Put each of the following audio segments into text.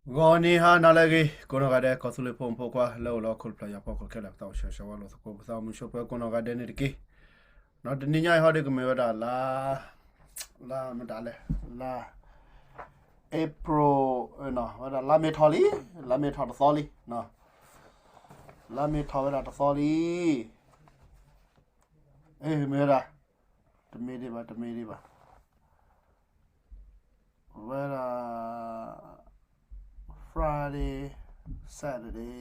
ဂီၤနံၤဟါနၤလၢအဂ့ၤ ကိးနီၢ်ဂၤဒဲး ကီၢ်သူလ့ၤဖိမုၣ်ဖိခွါ လၢအိၣ်လၢဟီၣ်ခိၣ်တဖျၢၣ်ညါဖီခိၣ်ခဲလၢာ် ပသးအိၣ်ဆၢဂ့ၤဆၢဝါလိာ်သကိး ပသးအိၣ်မုာ်ဆိးပၢၤကိးနီၢ်ဂၤဒဲးန့ၣ်တက့ၢ်. တနံၤညါအံၤဟီဒုးကမ့ၢ်ဝဲဒၣ်လါ လါမတၤလဲၣ် လါ April ဝဲဒၣ်လါမ့ၤထီၣ်လံ လါမ့ၤထီၣ်တသီလံ လါမ့ၤထီၣ်ဝဲဒၣ်တသီလံ မ့ၢ်ဝဲဒၣ် တမ့ၢ်ဒံးဘၣ် တမ့ၢ်ဒံးဘၣ် ဝဲဒၣ် Friday Saturday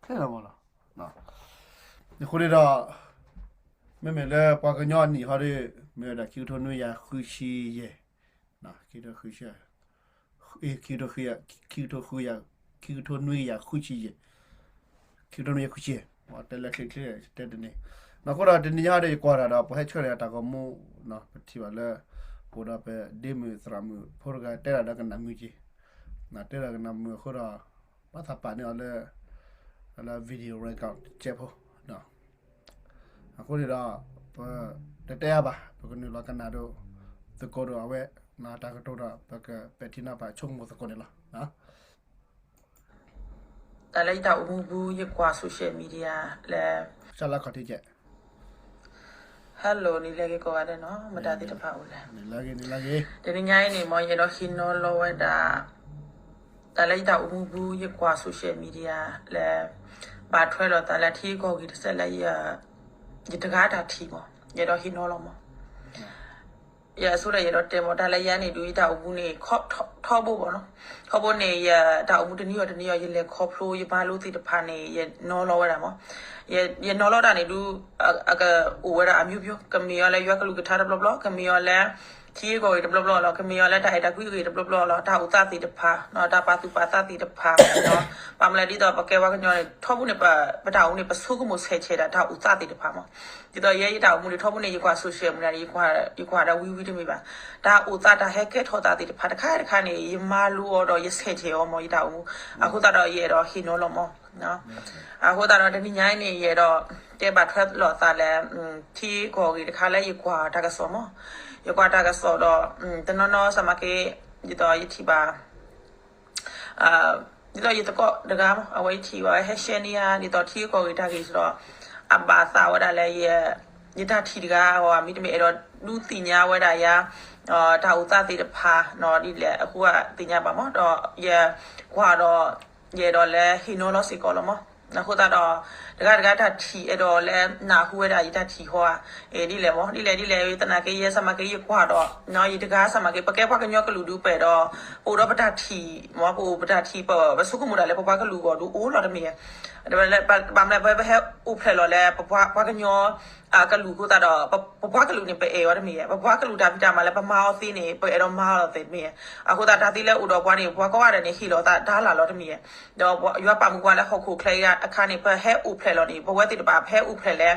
ခဲလၢာ်မ့ၢ်လီၤ. အဃိန့ၣ်ဒီး မ့မ့ၢ်လၢပှၤကညီအနံၣ်ဟီဒုး မ့ၢ်ဝဲဒၣ်ခံကထိနွံကယၤဃုဆံယဲၢ် ခံကထိဃုဆံ ခံကထိ ခံကထိ ခံကထိနွံကယၤဃုဆံယဲၢ် ခံကထိနွံကယၤဃုဆံယဲၢ် တဲလၢချ့ချ့တဲတန့ၢ် အဃိဒီးတနံၤညါဒီး ယကွၢ်တၢ်ဒီး ပှၤဟဲဆှၢန့ၢ်တၢ်ဂီၤမူ ပထံၣ်ဘၣ်လၢ အိၣ်ဒီးပဒ့မုၣ်သရၣ်မုၣ်ဖိတဂၤ တဲဒၣ်ဒီးကနၣ်မုာ်က့ၤ တဲဒၣ်ကနၣ်မုာ်အဃိဒီး ဘၣ်သးပာ်န့ၢ်အီၤလၢ လၢ video record ကဲဖိ အဃိန့ၣ်ဒီး ပတတဲအါဘၣ် ပကနုာ်လီၤကနၣ်ဒိၣ် သကိးဒီးအဝဲ တၢ်ကတိၤဒီး ပကပဲာ်ထံနီၤဖးဆိကမိၣ်သကိးန့ၣ်လီၤ. တၢ်လၢယတၢ်အိၣ်မူပူၤ ယကွၢ် social media လၢ လၢခီၣ်ထံးကဲ Hello နံၤလၢအဂ့ၤကိးဂၤဒဲးနီၤ မတၤသ့ၣ်တဖၣ်အိၣ်လဲၣ် တနံၤညါအံၤန့ၣ် မ်ယအဲၣ်ဒိးဟ့ၣ်နီၤလီၤဝဲဒၣ် တၢ်လၢယတၢ်အိၣ်မူပူၤ ယကွၢ် social media လၢ ဘၣ်ထွဲလိာ်သးလၢထံဂုၤကီၢ်ဂၤတစဲးလၢ ယတဂၤတၢ်ထံၣ်မး ယအဲၣ်ဒိးဟ့ၣ်နီၤလီၤမး ယဆိကမိၣ်ယအဲၣ်ဒိးတဲမး တၢ်လၢယၤန့ၣ်ဒုး ယတၢ်အိၣ်မူန့ၣ် ထီဘိဘၣ်နီၤ ထီဘိန့ၣ် ယတၢ်အိၣ်မူတနံၤအီၤတနံၤအီၤ ယလဲၤခီဖျိ ယမၤလိသ့ၣ်တဖၣ်န့ၣ် ယနီၤလီၤဝဲဒၣ်မး ယနီၤလီၤတၢ်န့ၣ်ဒုး အကအိၣ်ဝဲဒၣ်အမျိုးမျိုး ကမ့ၢ်အီၤလၢယွၤကလုၢ်ကထါတဘျီဘျီ ကမ့ၢ်အီၤလၢ ထံဂုၤကီၢ်ဂၤတဘျီဘျီလီၤ ကမ့ၢ်အီၤလၢတၢ်အဲၣ်တၢ်ကွံအဂ့ၢ်တဘျီဘျီလီၤ တၢ်အိၣ်သးသ့ၣ်တဖၣ် တၢ်ပာ်သူၣ်ပာ်သးသ့ၣ်တဖၣ် ဘၣ်မနုၤလဲၣ်ဒ်သိးပကဲပှၤကညီန့ၣ် ထီဘိန့ၣ် ပတၢ်အိၣ်မူန့ၣ် ပဆိကမိၣ်ဆဲးဆဲးဒၣ် တၢ်အိၣ်သးသ့ၣ်တဖၣ်မး ဒ်သိးယဲယတၢ်အိၣ်မူန့ၣ် ထီဘိန့ၣ် ယကွၢ် social media န့ၣ် ယကွၢ်ဒၣ်ဝံၤဝံၤတမ့ၢ်ဘၣ် တၢ်အိၣ်သးတၢ်ဟဲကဲထီၣ်သးသ့ၣ်တဖၣ် တခါတခါန့ၣ် ယမၤလိအီၤဒီးယဆဲးဆဲးအီၤမး ယတၢ်အိၣ်မူ အဃိသတးဒီးယအဲၣ်ဒိးဟ့ၣ်နီၤလီၤမး အဃိသတးဒီးတနံၤညါအံၤန့ၣ် ယအဲၣ်ဒိးတဲဘၣ်ထွဲလိာ်သးလၢ ထံဂုၤကီၢ်ဂၤတခါလၢယကွၢ်တၢ်ကစီၣ်မး ယကွၢ်တၢ်ကစီၣ်ဒီး တနီၤနီၤ စမၤက့ ဒ်သိးယထံၣ်ဘၣ် ဒ်သိးယသကိးတဂၤမး အဝဲယထံၣ်ဘၣ်ဝဲ ဟဲ share န့ၢ်ယၤ ဒ်သိးထံဂုၤကီၢ်ဂၤတၢ်ဂ့ၢ်ဒီး အဘၣ်သးဝဲဒၣ်လၢ ယတၢ်ထံၣ်တဂၤအဂီၢ် မ့တမ့ၢ်အဲၣ်ဒိးဒုးသ့ၣ်ညါဝဲဒၣ်ယၤ တၢ်အိၣ်သးသ့ၣ်တဖၣ်နီၤ ဒ်လဲၣ်အဃိသ့ၣ်ညါဘၣ်မး ဒီးယကွၢ်ဒီး ယအဲၣ်ဒိးလၢဟ့ၣ်နီၤလီၤစ့ၢ်ကီးလီၤမး အဃိသတးဒီး တဂၤတဂၤတၢ်ထံၣ်အဲၣ်ဒိးလၢနၢ်ဟူဝဲဒၣ်ယတၢ်ထံၣ်ဃီဧါ ဒ်လဲၣ်မး ဒ်လဲၣ်ဒ်လဲၣ် သနာ်က့ယဲ စမၤက့ ယကွၢ်ဒီး ယတဂၤ စမၤက့ ပကဲပှၤကညီကလုာ်ဒုးပှဲၤဒီး ပအိၣ်ဒီးပတၢ်ထံၣ်မး ပအိၣ်ပတၢ်ထံၣ် ပဆိကမိၣ်ဒၣ်လၢပပှၤကလုာ်အဂီၢ်ဒုးအိၣ်လီၤတမ့ၢ်ဧါ ဘၣ်မနုၤလဲၣ် ပဟဲအိၣ်ဖျဲၣ်လီၤလၢ ပပှၤကညီ ကလုာ်အဃိသတးဒီး ပပှၤကလုာ်န့ၣ် ပအဲၣ်အီၤတမ့ၢ်ဧါ ပပှၤကလုာ်တၢ်ဖံးတၢ်မၤလၢပမၤအီၤသ့န့ၣ် ပအဲၣ်ဒိးမၤအီၤသ့တမ့ၢ်ဧါ အဃိသတးတၢ်သ့လၢအိၣ်ဒီးပှၤန့ၣ် ပှၤကိးဂၤဒဲးန့ၣ် ဟ့ၣ်လီၤသးတၢ်လၢ်လီၤတမ့ၢ်ဧါ ဒီးယွၤပာ်မူပှၤလၢဟီၣ်ခိၣ်ချၢအံၤအခါန့ၣ် ပဟဲအိၣ်ဖျဲၣ်လီၤန့ၣ် ပဝဲသ့ၣ်တဖၣ် ပဟဲအိၣ်ဖျဲၣ်လၢ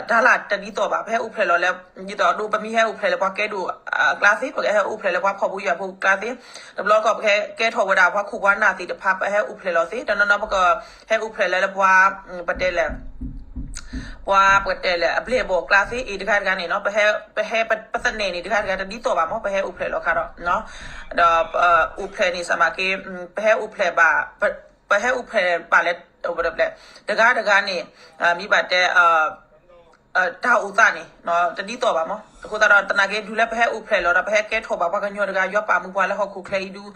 တၢ်လၢ်တဒ်သိးဘၣ် ပဟဲအိၣ်ဖျဲၣ်လီၤလၢ ဒ်သိးဒ်ပမ့ၢ်ဟဲအိၣ်ဖျဲၣ်လၢပှၤကဲဒိၣ်အကျါသ့ ပကဟဲအိၣ်ဖျဲၣ်လၢပှၤဖှီၣ်ဖိယာ်ဖိအကျါသ့ တဘျီကီၢ်ပကဲထီၣ်ဝဲဒၣ်ပှၤခိၣ်ပှၤနၢ်သ့ၣ်တဖၣ် ပဟဲအိၣ်ဖျဲၣ်လီၤသ့ တနီၤနီၤပကဟဲအိၣ်ဖျဲၣ်လၢပှၤ ပတဲလဲၣ် ပှၤပတဲလဲၣ် အဘျဲၣ်ဘီၣ်အကျါသ့ အ့ၣ်တဂၤတဂၤန့ၣ်နီၤ ပဟဲ ပဟဲပသနဲၣ်န့ၣ် တဂၤတဂၤတဒ်သိးဘၣ်မး ပဟဲအိၣ်ဖျဲၣ်လီၤခါဒီး ဒီး အိၣ်ဖျဲၣ်န့ၣ် စမၤက့ ပဟဲအိၣ်ဖျဲၣ်ဘၣ် ပဟဲအိၣ်ဖျဲၣ်ဘၣ်လၢ တဂၤတဂၤန့ၣ် မ့ၢ်ဘၣ်တဲ တၢ်အိၣ်သးန့ၣ် တဒ်သိးဘၣ်မး အဃိသတးဒီး သနာ်က့ တုၤလၢပဟဲအိၣ်ဖျဲၣ်လီၤဒီး ပဟဲကဲထီၣ်ဘၣ်ပှၤကညီတဂၤ ယွၤပာ်မူပှၤလၢဟီၣ်ခိၣ်ချၢအံၤဒုး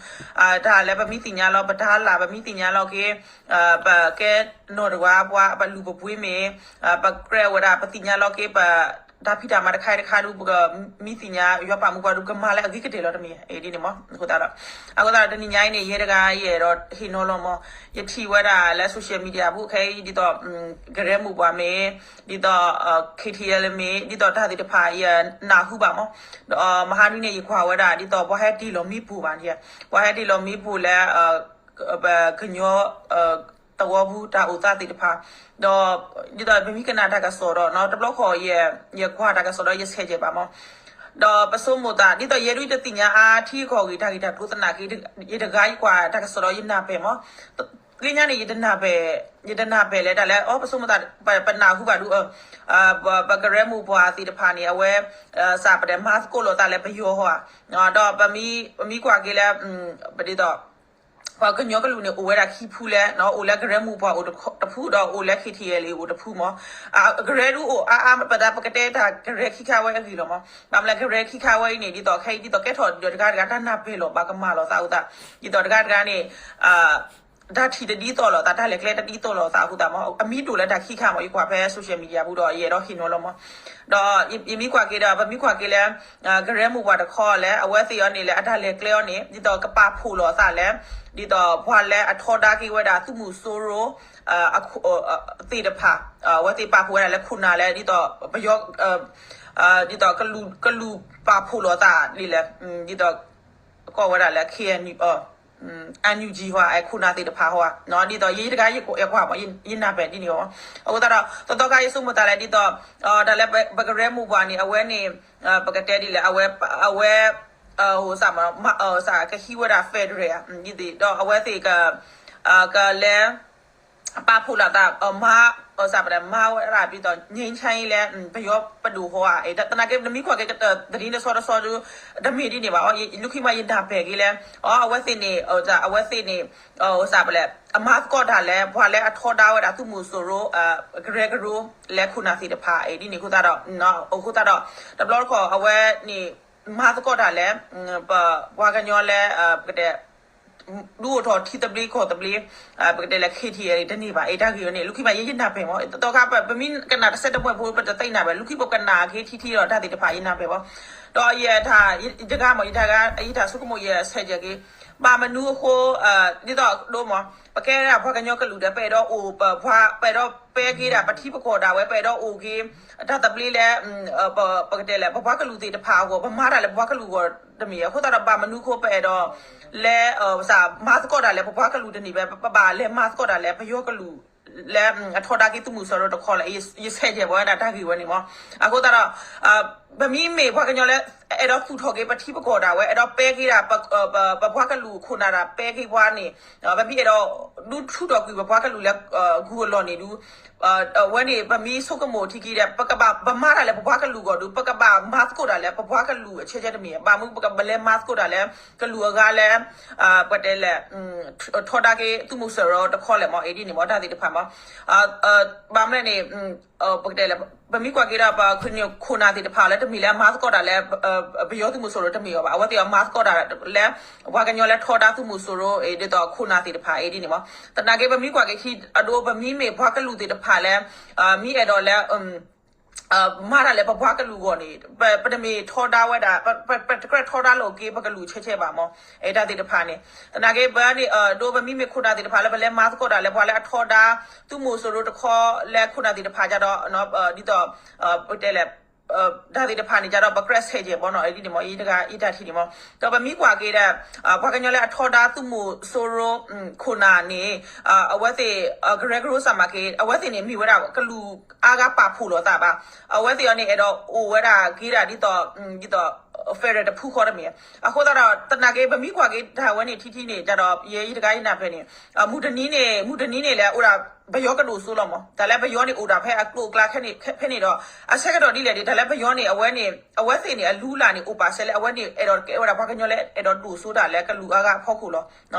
တၢ်လၢပမ့ၢ်သ့ၣ်ညါလီၤ ပတၢ်လၢ် ပမ့ၢ်သ့ၣ်ညါလီၤက့ၤ ပကဲနီၢ်တဂၤ ပှၤပလူၤပပှ့ၤမ့ၢ် ပကြၢးဝဲဒၣ် ပသ့ၣ်ညါလီၤက့ၤ ပတၢ်ဖံးတၢ်မၤတခါတခါဒုး ပကမ့ၢ်သ့ၣ်ညါ ယွၤပာ်မူပှၤဒုး ပကမၤလၢအဂ့ၤကတၢၢ်လီၤတမ့ၢ် ဒ်န့ၣ်မး အဃိသတးဒီး အဃိသတးဒီး တနံၤညါအံၤန့ၣ် ယဲတဂၤ ယအဲၣ်ဒိးဟ့ၣ်နီၤလီၤမး ယထံၣ်ဝဲဒၣ်လၢ social media ပူၤခဲအံၤ ဒ်သိး ကရၢမိၢ်ပှၢ်မ့ၢ် ဒ်သိး KTL မ့ၢ် ဒ်သိးတၢ်သ့ၣ်တဖၣ် ယနၢ်ဟူဘၣ်မး ဒီးမဟါနွံန့ၣ် ယကွၢ်ဝဲဒၣ် ဒ်သိးပှၤဟဲတ့ၢ်လီၤမ့ၣ်ပိၢ်ဘၣ်န့ၣ် ပှၤဟဲတ့ၢ်လီၤမ့ၣ်ပိၢ်လၢ ပကညီ သဝီပူၤတၢ်အိၣ်သးသ့ၣ်တဖၣ် ဒီး ဒ်သိးပမ့ၢ်ကနၣ်တၢ်ကစီၣ်ဒီး တဘျီဃီ ယကွၢ်တၢ်ကစီၣ်ဒီး ယဆဲးကဲဘၣ်မး ဒီးပဆိကမိၣ်သး ဒ်သိးယဲဒုးတသ့ၣ်ညါအါ ထံဂုၤကီၢ်ဂၤတၢ်ဂ့ၢ်တၢ်ကျိၤသနာ်က့ ယတဂၤ ယကွၢ်တၢ်ကစီၣ်ဒီးယနၢ်ပၢၢ်မး လၢညါန့ၣ် ယတနၢ်ပၢၢ်, ယတနၢ်ပၢၢ်လၢတၢ်လၢ အီ ပဆိကမိၣ်သး ပနၢ်ဟူဘၣ်ဒုး ပကရၢမိၢ်ပှၢ်သ့ၣ်တဖၣ်န့ၣ် အဝဲ စးပတဲမၤသကိးလိာ်သးလၢပယီၤဧါ, ဒီးပမ့ၢ်ကွၢ်က့ၤလၢ ဒ်သိး ပှၤကညီကလုာ်န့ၣ် အိၣ်ဝဲဒၣ်ခံဖုလဲၣ်, အိၣ်လၢကရၢမိၢ်ပှၢ်အိၣ်တဖု ဒီးအိၣ်လၢ ခ့ထံအဲလ် အိၣ်တဖုမး. ကရၢဒုးအိၣ်အါအါ ပသးပကတဲတၢ်ကရၢခံခါဝဲအဂ့ၢ်လီၤမး. ဘၣ်မနုၤလဲၣ် ကရၢခံခါဝဲအံၤန့ၣ် ဒ်သိးခဲအံၤ ဒ်သိးကဲထီၣ်ဒီးတဂၤတဂၤတၢ်နၢ်ပၢၢ်လီၤ ဘၣ်ကမၣ်လိာ်သးအဃိသတး, ဒ်သိးတဂၤတဂၤန့ၣ် တၢ်ထံၣ်တဒ်သိးလိာ်သး တၢ်လဲၤကျဲတဒ်သိးလိာ်သးအဃိသတးမး. အမံၤဒိၣ်လၢတၢ်ခံခါမး ယကွၢ်ဖဲ social media ပူၤဒီး ယအဲၣ်ဒိးဟ့ၣ်နီၤလီၤမး. ဒီးယမ့ၢ်ကွၢ်က့ၤဒီး ပမ့ၢ်ကွၢ်က့ၤလၢ ကရၢမိၢ်ပှၢ်တခီလဲၣ် အဝဲသ့ၣ်အံၤန့ၣ်လၢအတၢ်လဲၤကျဲအံၤန့ၣ် ဒ်သိးကပာ်ဖှိၣ်လိာ်သးလဲၣ်, ဒ်သိးပှၤလၢအထီဒါက့ၤဝဲဒၣ်သုးမုၢ်စိရိၤ သ့ၣ်တဖၣ်, အဝဲသ့ၣ်ပာ်ဖှိၣ်ဝဲဒၣ်လၢခိၣ်နၢ်လဲၣ် ဒ်သိးပယီၤ ဒ်သိးကလူၤပာ်ဖှိၣ်လိာ်သးဒ်လဲၣ်, ဒ်သိး ကိးဝဲဒၣ်လၢ ခ့ၣ်အဲၣ်ယူၣ် NUG ဟီ ခိၣ်နၢ်သ့ၣ်တဖၣ်ဟီဧါ, ဒ်သိးယဲတဂၤယကွၢ်မး ယနၢ်ပၢၢ်ဒ်န့ၣ်မး. အဃိသတးဒီး သီသီခါယဆိကမိၣ်သးလဲၣ် ဒ်သိး တၢ်လၢပကရၢမိၢ်ပှၢ်န့ၣ် အဝဲန့ၣ် ပကတဲဒ်လဲၣ် အဝဲ အဝဲ စး ကဟံးဝဲဒၣ် federal ဧါ, ဒ်သိး ဒီးအဝဲသ့ၣ် ကလဲၤ ပာ်ဖှိၣ်လိာ်သး မၤ စးပတဲ မၤဝဲဒၣ်ဒ်သိး ငြိမ်းချမ်းရေး လၢ ပယီၤပဒိၣ်ဟီဧါ, သနာ်က့ နမ့ၢ်ကွၢ်က့ၤကတၢၢ် သတင်း တဆီတဆီဒုး တမ့ၢ်ဒ်န့ၣ်ဘၣ်, လၢခံမး ယနၢ်ပၢၢ်က့ၤလၢ အဝဲသ့ၣ်န့ၣ် အဝဲသ့ၣ်န့ၣ် စးပလဲၣ် အမၤသကိးတၢ်လၢ ပှၤလၢအထီဒါဝဲဒၣ်သုးမုၢ်စိရိၤ ကရၢကရိ လၢခိၣ်နၢ်သ့ၣ်တဖၣ် ဒ်န့ၣ်အဃိသတးဒီး အဃိသတးဒီး တဘျီတခီၣ် အဝဲန့ၣ် မၤသကိးတၢ်လၢ ပပှၤကညီလၢ ပကတဲ ဒုးအိၣ်ထီၣ်ထံသဘျ့ကီၢ်သဘျ့ ပကတဲလၢ ခ့ထံအဲၣ် တန့ၢ်ဘၣ် အတၢ်ဂ့ၢ်ဝဲန့ၣ် လၢခံမး ယယနၢ်ပၢၢ်မး တခါ ပမ့ၢ်ကနၣ်တစဲးတမှဲၣ်ဖိ ပတသ့ၣ်ညါဘၣ် လၢခံပကနၣ်က့ၤထံထံဒီးတၢ်သ့ၣ်တဖၣ် ယနၢ်ပၢၢ်မး. ဒီးယတဂၤမး ယတဂၤ ယတၢ်ဆိကမိၣ် ယဆဲးကဲက့ၤ ဘၣ်မနုၤအဃိ ဒ်သိးဒိမး ပကဲဒၣ်ပှၤကညီကလုာ်ဒီး ပအဲၣ်ဒိးအိၣ် ပပှၤ ပအဲၣ်ဒိးပဲက့ၤဒၣ် ပထံပကီၢ်ဒၣ်ဝဲ ပအဲၣ်ဒိးအိၣ်က့ၤ တၢ်သဘျ့လၢ ပကတဲလဲၣ် ပပှၤကလုာ်သ့ၣ်တဖၣ်အဂီၢ် ပမၤတၢ်လၢပပှၤကလုာ်အဂီၢ်တမ့ၢ် အဃိသတးဒီး ဘၣ်မနုၤအဃိ ပအဲၣ်ဒိး လဲၤ မၤသကိးတၢ်လၢပပှၤကလုာ်တန့ၢ်ဘၣ် ပဘၣ်လဲၤမၤသကိးတၢ်လၢပယီၤကလုာ် လၢအထီဒါက့ၤသုးမုၢ်စိရိၤတခီလဲၣ် ယဆဲးကဲဝဲဒၣ်တၢ်ဂ့ၢ်ဝဲန့ၣ်မး. အဃိသတးဒီး ပမ့မ့ၢ်ပှၤကညီလၢ အဲၣ်ဒိးသူၣ်ထီၣ်က့ၤပထံပကီၢ်ဒၣ်ဝဲ အဲၣ်ဒိးပဲက့ၤဒၣ် ပပှၤကလုာ်ခိၣ်နၢ်ဒၣ် ပဲက့ၤပှၤန့ၣ် ပမ့ၢ်အဲၣ်ဒိး ဒုးထုးထီၣ်ကွံာ်ပပှၤကလုာ်လၢ ဂုၤအလီၢ်န့ၣ်ဒုး အဝဲန့ၣ် ပမ့ၢ်ဆိကမိၣ်ထံက့ၤဒီး ပကဘၣ် ပမၤတၢ်လၢပပှၤကလုာ်အဂီၢ်ဒုး ပကဘၣ်မၤသကိးတၢ်လၢပပှၤကလုာ်အဆဲးကဲတမ့ၢ် ဘၣ်မနုၤပကဘၣ်လဲၤမၤသကိးတၢ်လၢ ကလုာ်အဂၤလၢ ပတဲလဲၣ် ထီဒါက့ၤသုးမုၢ်စိရိၤတခီလဲၣ်မး ဒ်န့ၣ်မး တၢ်သ့ၣ်တဖၣ်မး. ဘၣ်မနုၤလဲၣ်န့ၣ် ပကတဲလဲၣ် ပမ့ၢ်ကွၢ်က့ၤဒီး ပခိၣ်နၢ်သ့ၣ်တဖၣ်လၢတမ့ၢ်လၢမၤသကိးတၢ်လၢ ပယီၤသုးမုၢ်စိရိၤတမ့ၢ်အီၤဘၣ် အဝဲသ့ၣ်အမၤသကိးတၢ်လၢ ပှၤကညီလၢထီဒါသုးမုၢ်စိရိၤ ဒ်သိးခိၣ်နၢ်သ့ၣ်တဖၣ် ဒ်န့ၣ်မး. သနာ်က့ ပမ့ၢ်ကွၢ်က့ၤခံအဒိ ပမ့မ့ၢ်ပှၤကလုာ်သ့ၣ်တဖၣ်လၢ မ့ၢ်အဲၣ်ဒိးလၢ မၤတၢ်လၢပပှၤကလုာ်အဂီၢ်န့ၣ် ပတမ့ၢ်ထီဒါဝဲဒၣ် ပတကြၢးထီဒါလိာ်က့ၤ ပကလုာ်ဆဲးဆဲးဘၣ်မး တၢ်သ့ၣ်တဖၣ်န့ၣ်. သနာ်က့ ပန့ၣ် ဒိ ပမ့မ့ၢ်ခိၣ်နၢ်သ့ၣ်တဖၣ်လၢပလဲၤမၤသကိးတၢ်လၢ ပှၤလၢအထီဒါ သုးမုၢ်စိရိၤတခီလၢခိၣ်နၢ်သ့ၣ်တဖၣ်ကဒီး ဒ်သိး ပတဲလဲၣ် တၢ်သ့ၣ်တဖၣ်န့ၣ်ကဒီး ပကြၢးဆဲးကဲဘၣ်နီၤ ဒ်န့ၣ်မး ယတဂၤယတၢ်ထံၣ်န့ၣ်မး. ဒီးပမ့ၢ်ကွၢ်က့ၤဒီး ပှၤကညီလၢအထီဒါသုးမုၢ်စိရိၤ ခိၣ်နၢ်န့ၣ် အဝဲသ့ၣ် ကရၢကရိစၢ်မၤက့ၤ အဝဲသ့ၣ်န့ၣ် မ့ၢ်ဝဲဒၣ်ကလုာ်အါဂၤပာ်ဖှိၣ်လိာ်သးဘၣ်. အဝဲသ့ၣ်အံၤန့ၣ် အဲၣ်ဒိးအိၣ်ဝဲဒၣ်က့ၤဒၣ်ဒ်သိး ဒ်သိး federal တဖုဃီတမ့ၢ်. အဃိသတးဒီး သနာ်က့ ပမ့ၢ်ကွၢ်က့ၤတၢ်ဝဲန့ၣ်ထံထံန့ၣ် ကဒီး ယဲယတဂၤယနၢ်ပၢၢ်န့ၣ် မုၢ်တနံၤန့ၣ် မုၢ်တနံၤန့ၣ်လဲၣ် အိၣ်ဒၣ်ပယီၤကဒိၣ်စိလီၤမး. တၢ်လၢပယီၤန့ၣ် အိၣ်ဒၣ်ဖဲအကျိၤအကျဲဖဲန့ၣ်ဒီး အဆၢကတီၢ်ဒ်လဲၣ်န့ၣ် တၢ်လၢပယီၤန့ၣ် အဝဲန့ၣ် အဝဲသ့ၣ်န့ၣ် အလူလၢ်န့ၣ် အိၣ်ပာ်စဲးလၢအဝဲန့ၣ် အဲၣ်ဒိးကဲဝဲဒၣ်ပှၤကညီလၢအဲၣ်ဒိးဒိၣ်စိတၢ်လၢကလုာ်အါဂၤအဖီခိၣ်လီ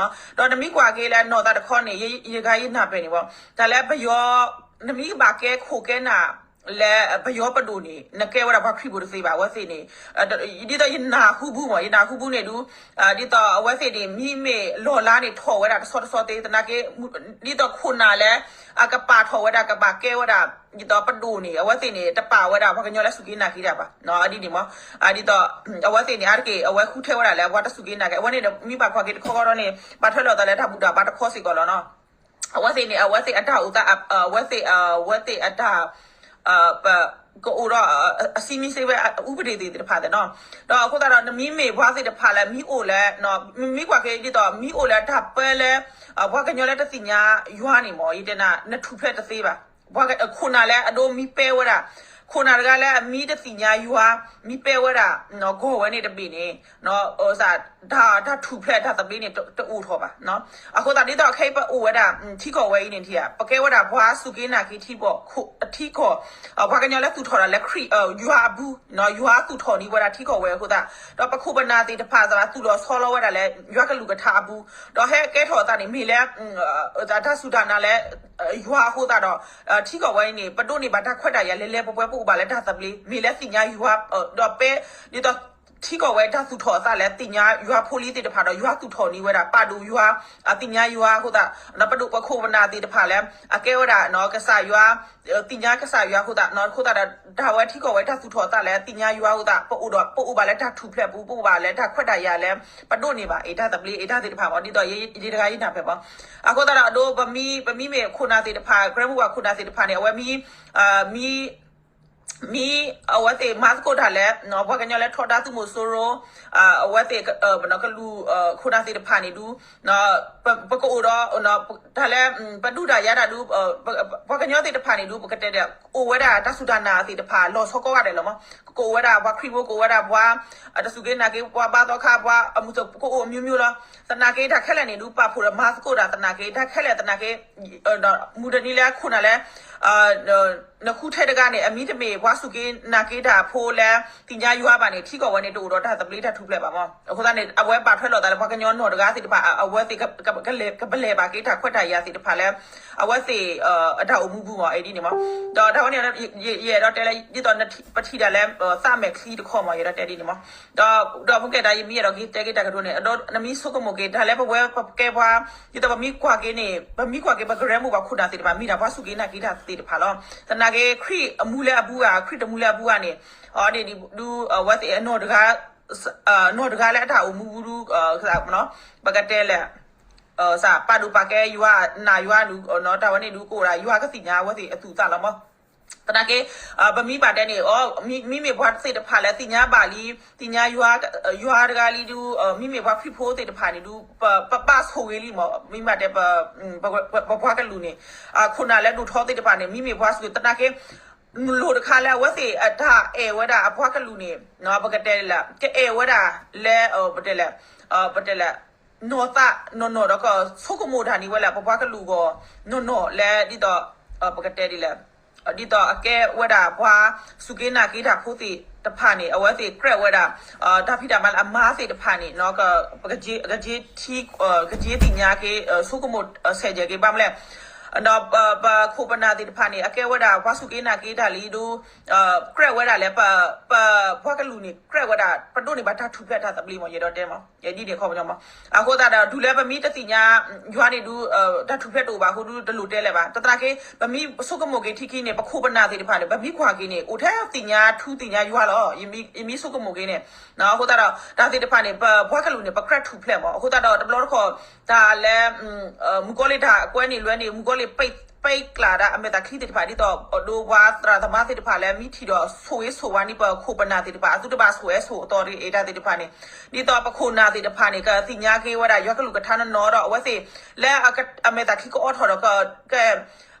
ၤ. ဒီးနမ့ၢ်ကွၢ်က့ၤလၢနီၢ်သးတခီန့ၣ် ယဲယတဂၤယနၢ်ပၢၢ်န့ၣ်မး တၢ်လၢပယီၤ နမ့ၢ်ဘၣ်ကဲခိၣ်ကဲနၢ် လၢပယီၤပဒိၣ်န့ၣ် နကဲဝဲဒၣ်ပှၤခရံာ်ဖိတသ့ဘၣ် အဝဲသ့ၣ်န့ၣ် ဒ်သိးယနၢ်ဟူဘၣ်မး ယနၢ်ဟူဘၣ်န့ၣ်ဒုး ဒ်သိးအဝဲသ့ၣ်န့ၣ် မ့မ့ၢ်လီၢ်လၤန့ၣ်ထီၣ်ဝဲဒၣ်တဆီတဆီသ့ သနာ်က့ ဒ်သိးခိၣ်နၢ်လၢ အကပာ်ထီၣ်ဝဲဒၣ်ကဘၣ်ကဲဝဲဒၣ် ဒ်သိးပဒိၣ်န့ၣ် အဝဲသ့ၣ်န့ၣ် တပာ်ဝဲဒၣ်ပှၤကညီလၢစူၢ်က့ၤနာ်က့ၤတၢ်ဘၣ် ဒ်န့ၣ်မး ဒ်သိး အဝဲသ့ၣ်န့ၣ် အါတက့ၢ် အဝဲဃုထၢဝဲဒၣ်လၢပှၤတစူၢ်က့ၤနာ်က့ၤ အဝဲန့ၣ်ဒီးမ့ၢ်ဘၣ်ကွၢ်က့ၤတခီခီဒီးန့ၣ် ဘၣ်ထွဲလိာ်သးလၢတၢ်ဘူၣ်တၢ်ဘါတခီစ့ၢ်ကီးလီၤနီၤ. အဝဲသ့ၣ်န့ၣ် အဝဲသ့ၣ်အတၢ်အိၣ်သး အဝဲသ့ၣ် အဝဲသ့ၣ်အတၢ် ပကအိၣ်ဒီး အစည်းအဝေး သ့ၣ်တဖၣ်သ့ၣ်နီၤ. ဒီးအဃိသတးဒီး နမ့မ့ၢ်ပှၤသ့ၣ်တဖၣ်လၢမ့ၢ်အိၣ်လၢ မ့ၢ်ကွၢ်က့ၤဒ်သိး မ့ၢ်အိၣ်လၢတၢ်ပၢလၢ ပှၤကညီလၢတသ့ၣ်ညါယွၤန့ၣ်မး ယတဲနၤ နထူၣ်ဖျဲးတသ့ဘၣ်. ခိၣ်နၢ်လၢအဒိမ့ၢ်ပဲဝဲဒၣ် ခိၣ်နၢ်တဂၤလၢအမံတသ့ၣ်ညါယွၤ, မံပဲဝဲဒၣ်, ဂီၢ်ဝဲန့ၣ်တဘ့ၣ်န့ၣ်, တၢ်ထူၣ်ဖျဲးတၢ်သဘျ့န့ၣ် တအိၣ်ထီၣ်ဘၣ်. အဃိသတးဒ်သိးခဲအံၤပအိၣ်ဝဲဒၣ် ထံကီၢ်ဝဲအံၤန့ၣ် ပကဲဝဲဒၣ်ပှၤစူၢ်က့ၤနာ်က့ၤထံကီၢ်, ထံကီၢ်, ပှၤကညီလၢသူၣ်ထီၣ်ဒၣ်လၢခရံာ်, ယွၤအပူၤ, ယွၤသူၣ်ထီၣ်န့ၢ်ဝဲဒၣ်ထံကီၢ်ဝဲအဃိသတး, ဒီးပခိၣ်ပနၢ်သ့ၣ်တဖၣ်သးသူၣ်လီၤဆီလီၤဝဲဒၣ်လၢ ယွၤကလုၢ်ကထါအပူၤ, ဒီးဟဲကဲထီၣ်အသးန့ၣ် မ့ၢ်လၢ တၢ်စူၢ်တၢ်နာ်လၢ ယွၤအဃိသတးဒီး, ထံကီၢ်ဝဲအံၤန့ၣ် ပဒိးန့ၢ်ဘၣ်တၢ်ခွဲးတၢ်ယာ်လဲၤလဲၤပှဲၤပှဲၤ ပအိၣ်ဘၣ်လၢတၢ်သဘျ့ မ့ၢ်လၢသ့ၣ်ညါယွၤ, ဒီးပဲ, ဒ်သိးထံကီၢ်ဝဲတၢ်သူၣ်ထီၣ်အသးလၢသ့ၣ်ညါယွၤဖိလံၤသ့ၣ်တဖၣ်ဒီး ယွၤသူၣ်ထီၣ်န့ၢ်ဝဲဒၣ် ပာ်ဒိၣ်ယွၤ, သ့ၣ်ညါယွၤအဃိသတး, ပဒိၣ်ပခိၣ်ပနၢ်သ့ၣ်တဖၣ်လၢ အကဲဝဲဒၣ် ကစၢ်ယွၤ, သ့ၣ်ညါကစၢ်ယွၤအဃိသတး, အဃိသတးဒီး တၢ်ဝဲထံကီၢ်ဝဲတၢ်သူၣ်ထီၣ်အသးလၢသ့ၣ်ညါယွၤအဃိသတး ပအိၣ်ဒီး ပအိၣ်ဘၣ်လၢတၢ်ထူၣ်ဖျဲးပူၤ ပအိၣ်ဘၣ်လၢတၢ်ခွဲးတၢ်ယာ်လၢ ပဒိးန့ၢ်ဘၣ်အတၢ်သဘျ့အတၢ်သ့ၣ်တဖၣ်မ့ၢ် ဒ်သိးယဲတဂၤယနၢ်ပၢၢ်မ့ၢ်. အဃိသတးဒီးအဒိ ပမ့မ့ၢ်ခိၣ်နၢ်သ့ၣ်တဖၣ် ကရၢမိၢ်ပှၢ်ခိၣ်နၢ်သ့ၣ်တဖၣ်န့ၣ် အဝဲမ့ၢ်, မ့ၢ်, မ့ၢ်အဝဲသ့ၣ်မၤသကိးတၢ်လၢ ပှၤကညီလၢထီဒါသုးမီၤစိရိၤ, အဝဲသ့ၣ် ကလူး ခိၣ်နၢ်သ့ၣ်တဖၣ်န့ၣ်ဒုး, ပကအိၣ်ဒီး တၢ်လၢ ပဒုးတၢ်ယၤတၢ်ဒုး, ပှၤကညီသ့ၣ်တဖၣ်န့ၣ်ဒုး ပကတဲဒီး အိၣ်ဝဲဒၣ်တၢ်စူၢ်တၢ်နာ်သ့ၣ်တဖၣ် လီၤဆီကိးဂၤဒဲးလီၤမ့ၢ်, ကအိၣ်ဝဲဒၣ်ပှၤခရံာ်ဖိ ကအိၣ်ဝဲဒၣ်ပှၤ တစူၢ်က့ၤနာ်က့ၤ ပှၤဘါသီခါ ပှၤအမုၢ်သကိး ကအိၣ်အမျိုးမျိုးလီၤ. သနာ်က့ တၢ်ခဲလၢာ်န့ၣ်ဒုး ပာ်ဖှိၣ်ဒီးမၤသကိးတၢ် သနာ်က့ တၢ်ခဲလၢာ်သနာ်က့ မုၢ်တနံၤလၢခိၣ်နၢ်လၢ နဃုထဲတဂၤန့ၣ် အမံၤတမ့ၢ် ပှၤစူၢ်က့ၤနာ်က့ၤတၢ်ဖိလၢ သ့ၣ်ညါယွၤဘၣ်န့ၣ် ထံကီၢ်ဝဲန့ၣ် တအိၣ်ဒီးတၢ်သဘျ့တၢ်ထူၣ်ဖျဲးဘၣ်မ့ၢ်. အဃိသတးန့ၣ် အဝဲဘၣ်ထွဲလိာ်သးလၢပှၤကညီနီၢ်တဂၤသ့ၣ်တဖၣ် အဝဲသ့ၣ် ကပလဲၤဘၣ်က့ၤတၢ်ခွဲးတၢ်ယာ်သ့ၣ်တဖၣ်လၢ အဝဲသ့ၣ် အတၢ်အိၣ်မူပူၤမ့ၢ် အဒ်န့ၣ်မ့ၢ်. ဒီးတၢ်ဝဲန့ၣ် ယအဲၣ်ဒိးတဲလၢ ဒ်သိးပထံၣ်ဒၣ်လၢ သးမဲာ်ချံတခီမ့ၢ် ယအဲၣ်ဒိးတဲဒ်န့ၣ်မ့ၢ်. ဒီး ဒီးပကဲဒၣ် ယမ့ၢ်အဲၣ်ဒိးက့ၤတဲက့ၤတၢ်ကတိၤန့ၣ် အဒိ နမ့ၢ်ဆိကမိၣ်က့ၤ တၢ်လၢပဝဲပကဲပှၤ ဒ်သိးပမ့ၢ်ကွၢ်က့ၤန့ၣ် ပမ့ၢ်ကွၢ်က့ၤ ပကရၢမိၢ်ပှၢ်ခိၣ်နၢ်သ့ၣ်တဖၣ် မ့ၢ်ဒၣ်ပှၤစူၢ်က့ၤနာ်က့ၤတၢ်သ့ၣ်တဖၣ်လီၤ. သနာ်က့ ခရံာ်အမူလၢအဘူးဧါ ခရံာ်တမူလၢအဘူးဧါန့ၣ် ဒ်ဒုး အဝဲသ့ၣ် နီၢ်တဂၤလၢအတၢ်အိၣ်မူပူၤဒုး ပကတဲလဲၣ် ပာ်ဒိၣ်ပာ်ကဲယွၤ နာ်ယွၤဒုး တၢ်ဝဲန့ၣ်ဒုး ကအိၣ်ဒၣ် ယွၤကသ့ၣ်ညါအဝဲသ့ၣ်အသူၣ်အသးလီၤမ့ၢ်. သနာ်က့ ပမ့ၢ်ဘၣ်တဲန့ၣ် အီ မ့မ့ၢ်ပှၤသ့ၣ်တဖၣ်လၢသ့ၣ်ညါဘၣ်လံ သ့ၣ်ညါယွၤ ယွၤတဂၤလံဒုး မ့မ့ၢ်ပှၤခရံာ်ဖိသ့ၣ်တဖၣ်န့ၣ်ဒုး ပဘၣ်ဆိၣ်ဂ့ၤလံမ့ၢ် မ့မ့ၢ်ဘၣ်တဲ ပပှၤကလုာ်န့ၣ် ခိၣ်နၢ်လၢဒိၣ်ထီသ့ၣ်တဖၣ်န့ၣ် မ့မ့ၢ်ပှၤစူၢ်က့ၤ သနာ်က့ လိၣ်တခါလၢအဝဲသ့ၣ်အတၢ်အဲၣ်ဝဲဒၣ်အပှၤကလုာ်န့ၣ် ပကတဲလဲၣ် ကအဲၣ်ဝဲဒၣ်လၢ ပတဲလဲၣ် ပတဲလဲၣ် နီၢ်သးနီၢ်နီၢ်ဒီးကဆိကမိၣ်တၢ်န့ၣ်ဝဲလၢ ပပှၤကလုာ်ဂီၢ် နီၢ်နီၢ်လၢဒ်သိး ပကတဲဒ်လဲၣ် ဒ်သိးအကဲဝဲဒၣ်ပှၤစူၢ်က့ၤနာ်က့ၤတၢ်ဖိသ့ၣ်တဖၣ်န့ၣ် အဝဲသ့ၣ်ကြၢးဝဲဒၣ် တၢ်ဖံးတၢ်မၤလၢအမၤသ့ၣ်တဖၣ်န့ၣ် ကက့ၤထံ ကက့ၤသ့ၣ်ညါက့ၤ ဆိကမိၣ်ဆဲးကဲးက့ၤ ဘၣ်မနုၤလဲၣ် ဒီးပခိၣ်ပနၢ်သ့ၣ်တဖၣ်န့ၣ် အကဲဝဲဒၣ်ပှၤစူၢ်က့ၤနာ်က့ၤတၢ်လံဒုး ကြၢးဝဲဒၣ်လၢ ပပှၤကလုာ်န့ၣ် ကြၢးဝဲဒၣ် ပဒိးန့ၢ်ဘၣ်တၢ်ထူၣ်ဖျဲးတၢ်သဘျ့မ့ၢ် ယအဲၣ်ဒိးတဲမ့ၢ် ယဒ်န့ၣ်ခီပညီမ့ၢ်. အဃိသတးဒီး တုၤလၢပမ့ၢ်တသ့ၣ်ညါ ယွၤန့ၣ်ဒုး တၢ်ထူၣ်ဖျဲးတအိၣ်ဘၣ်အဃိဒုး တလိၣ်တဲလၢၤဘၣ်. တသနာ်က့ ပမ့ၢ်ဆိကမိၣ်က့ၤထံခံန့ၣ် ပခိၣ်ပနၢ်သ့ၣ်တဖၣ်န့ၣ် ပမ့ၢ်ကွၢ်က့ၤန့ၣ် အိၣ်ထဲသ့ၣ်ညါထူသ့ၣ်ညါယွၤလီၤ. ယမ့ၢ်ဆိကမိၣ်က့ၤန့ၣ် အဃိသတးဒီး တၢ်သ့ၣ်တဖၣ်န့ၣ် ပပှၤကလုာ်န့ၣ် ပကြၢးထူၣ်ဖျဲးမ့ၢ်. အဃိသတးဒီး တဘျီတခီၣ် တၢ်လၢ မုၣ်ကီၤလံၢ်တၢ်ကွဲးန့ၣ်လွဲန့ၣ် မုၣ်ကီၤလံၢ် ပဲကျးဒၣ်အမဲာ်သၣ်ချံသ့ၣ်တဖၣ် ဒ်သိး အဒိပှၤသရၣ်သမါသ့ၣ်တဖၣ်လၢမ့ၢ်ထံၣ်ဒီးဆိၣ်ဂ့ၤဆိၣ်ဝါန့ၢ်ပခိၣ်ပနၢ်သ့ၣ်တဖၣ် အသုတဘၣ်ဆိၣ်ဂ့ၤဆိၣ်ဝါအသီတဂ့ၤ တၢ်သ့ၣ်တဖၣ်န့ၣ် ဒ်သိးပခိၣ်နၢ်သ့ၣ်တဖၣ်န့ၣ် ကသ့ၣ်ညါက့ၤဝဲဒၣ် ယွၤကလုၢ်ကထါနီၢ်နီၢ်ဒီး အဝဲသ့ၣ် လၢအမဲာ်သၣ်ချံကအိးထီၣ်ဒီး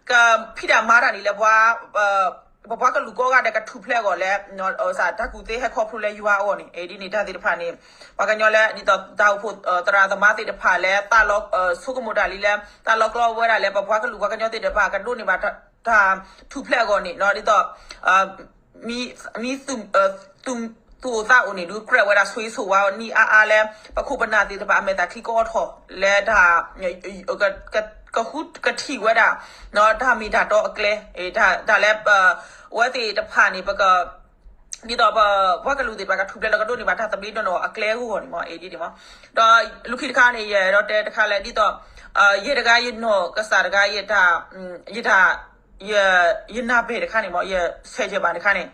ကဖံးတၢ်မၤတၢ်န့ၣ်လၢ ပပှၤကလုာ်ကိးဂၤဒဲးကထူၣ်ဖျဲးအဂီၢ်လၢ တၢ်ကူၣ်သ့ဟဲခီဖျိလၢယွၤအဂီၢ်န့ၣ် ဒ်န့ၣ်တၢ်သ့ၣ်တဖၣ်န့ၣ် ပှၤကညီလၢ ဒ်သိးတၢ်အိၣ်ဖှိၣ်သရၣ်သမါသ့ၣ်တဖၣ်လၢ ဆိကမိၣ်တၢ်လံလၢ တၢ်လီၤကျီဝဲဒၣ်လၢ ပပှၤကလုာ်ပှၤကညီသ့ၣ်တဖၣ် ကဒိးန့ၢ်ဘၣ်တၢ်ထူၣ်ဖျဲးအဂီၢ်န့ၣ် ဒ်သိး မ့ၢ် သူၣ်အိၣ်သးအိၣ်န့ၣ် ဒုးကြၢးဝဲဒၣ်ဆိၣ်ဂ့ၤဆိၣ်ဝါနံၣ်အါအါလၢ ပခိၣ်ပနၢ်သ့ၣ်တဖၣ် အမဲာ်သၣ်ချံကအိးထီၣ်လၢတၢ် ကဃုကထံၣ်ဝဲဒၣ် တၢ်မ့ၢ်တၢ်တီအကျဲ တၢ်လၢ အဝဲသ့ၣ်တဖၣ်န့ၣ် ပက ဒ်သိးပပှၤကလုာ်သ့ၣ်တဖၣ် ကထူၣ်ဖျဲးလၢကဒိးန့ၢ်ဘၣ်တၢ်သဘျ့နီၢ်နီၢ်အကျဲအဂီၢ်န့ၣ်မ့ၢ် ဒ်န့ၣ်မ့ၢ်. ဒီးလၢခံတခါန့ၣ် ယအဲၣ်ဒိးတဲတခါလၢ ဒ်သိး ယဲတဂၤယနီၢ်ကစၢ်တဂၤ ယတၢ် ယတၢ် ယနၢ်ပၢၢ်တခါန့ၣ်မ့ၢ် ယဆဲးယဲၢ်ဘၣ်တခါန့ၣ်